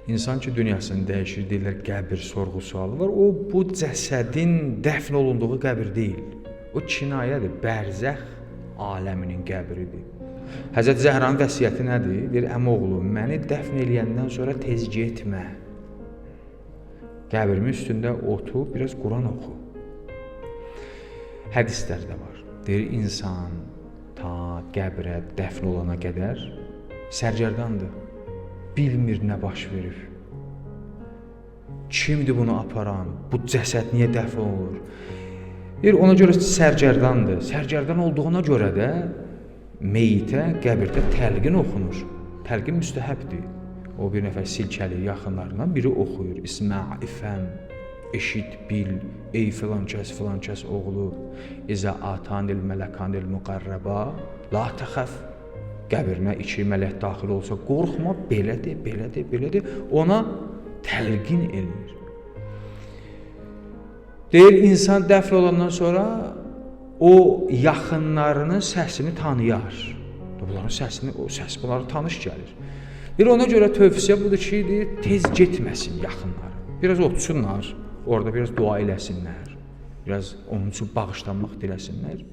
İnsan ki dünyasını dəyişir, deyirlər qəbir sorğu-sualı var. O bu cəsədin dəfn olunduğu qəbir deyil. O kinayədir, bərzəx aləminin qəbridir. Həzrət Zəhranın vəsiyyəti nədir? Deyir, əmoğlu, məni dəfn eləyəndən sonra tez getmə. Qəbrimin üstündə otur, biraz Quran oxu. Hədislər də var. Deyir, insan ta qəbrə dəfn olana qədər sərgərdandır. Bilmir nə baş verib. Kimdir bunu aparan? Bu cəsəd niyə dəfn olunur? Deyir, ona görə sərgərdandır. Sərgərdan olduğuna görə də meyitə qəbirdə təlqin oxunur. Təlqin müstəhəbdir. O bir nəfər silkəli yaxınlarından biri oxuyur. İsmə, ifəm, eşit, bil, ey filan kəs, filan kəs oğlu, İzə atanil mələkanil müqərrəba, la təxəf. Qəbrinə iki mələk daxil olsa, qorxma, belədir, belədir, belədir. Ona təlqin eləyir. Deyir, insan dəfn olandan sonra o yaxınlarının səsini tanıyar. Bunların səsini, o səs bunlara tanış gəlir. Bir ona görə tövsiyə budur ki, deyir, tez getməsin yaxınları. Biraz otursunlar, orada biraz dua eləsinlər. Biraz onun üçün bağışlanmaq diləsinlər.